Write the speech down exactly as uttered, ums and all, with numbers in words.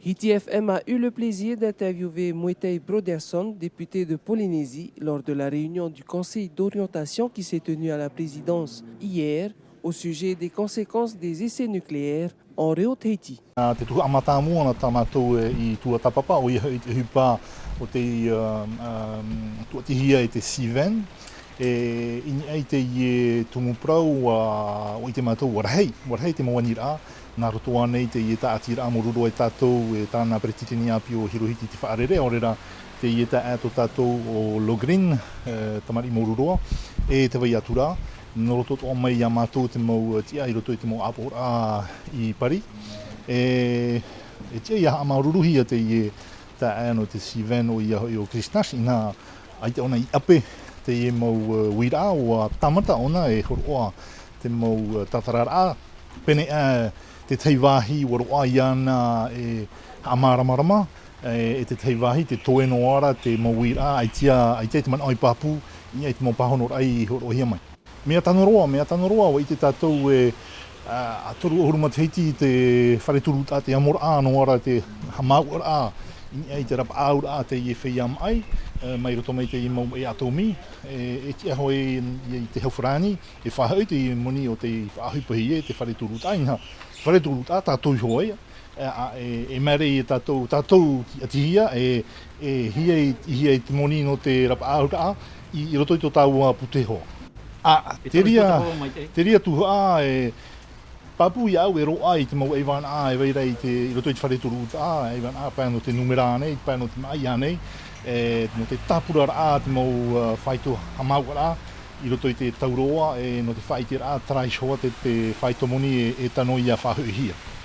Hiti F M a eu le plaisir d'interviewer Moetai Brotherson, député de Polynésie, lors de la réunion du Conseil d'orientation qui s'est tenue à la présidence hier au sujet des conséquences des essais nucléaires en Réo Tahiti. Nā te tuhaʻa mātāmua nā tā mātou e, i tuatāpapa, ʻoia hoʻi te ʻohipa o te, um, um, tuatihia e te Seven, e, i niʻa i teie tumu parau, ʻua, ʻua ʻite mātou, ʻua rahi, ʻua rahi te mau aniraʻa, nā roto ānei teie tāʻatiraʻa mōrūroa e tātou, e tāna peretiteni ʻāpī ʻo Hirohiti Te Faʻarere, ʻaore rā, teie taeaʻe tō tātou ʻo Logrin, e, tamariʻi mōrūroa, e tē vai atu ra, nō roto atoʻa mai iā mātou te mau, e, tiʻa i roto i te mau ʻāpoʻoraʻa i Paris. E, e tiʻa ia haʻamāuruuruhia teie taeaʻe nō te Seven ʻoia hoʻi ʻo Krishnash, inaha, ʻaita ʻōna i ʻape teie mau, e, uiraʻa, ʻua tāmata ʻōna e hōroʻa te mau, e, tātararaʻa, pēneiaʻe tētahi vāhi ʻua roaʻa iāna e haʻamāramarama, e, e tētahi vāhi tē toe noa ra te mau uiraʻa, ʻaita, ʻaita i te manaʻo i pāpū, i niʻa i te mau pāhonoraʻa i hōroʻahia mai. Mea tano roa, mea tano roa, ʻua ʻite tātou e, a, toru ʻahuru matahiti te fare tūrūtaʻa tē amo ra, noa ra te haʻamāuʻaraʻa, i niʻa i te rapaʻauraʻa teie feiā maʻi, e, mai roto mai teie mau maʻi ʻātōmī, e, e tiʻa hoʻi i, i te hau farāni, e faʻahoʻi te moni o te faʻaʻohipahia e te fare tūrūtaʻa, inaha, fare tūrūtaʻa, tātou iho ā, e, a, e, e māere ia tātou, tātou tiʻatihia, e, e hia i, hia i te moni nō te rapaʻauraʻa i, i roto i tō tāua pūtehoa. A, e te reira, tō tāua maitaʻi. Te reira tuhaʻa, e, pāpū iāʻu e roaʻa i te mau ʻaivānaʻa e vai ra i te, i roto i te fare tūrūtaʻa, ʻaivānaʻa pae nō te nūmera ānei, pae nō te maʻi ānei, e, nō te tāpuraraʻa te mau, a, faito haʻamāuʻaraʻa i roto i te tauroa, e, nō te faʻaʻiteraʻa, terā iho ā te, te faito moni e, e tano ia faʻahoʻihia.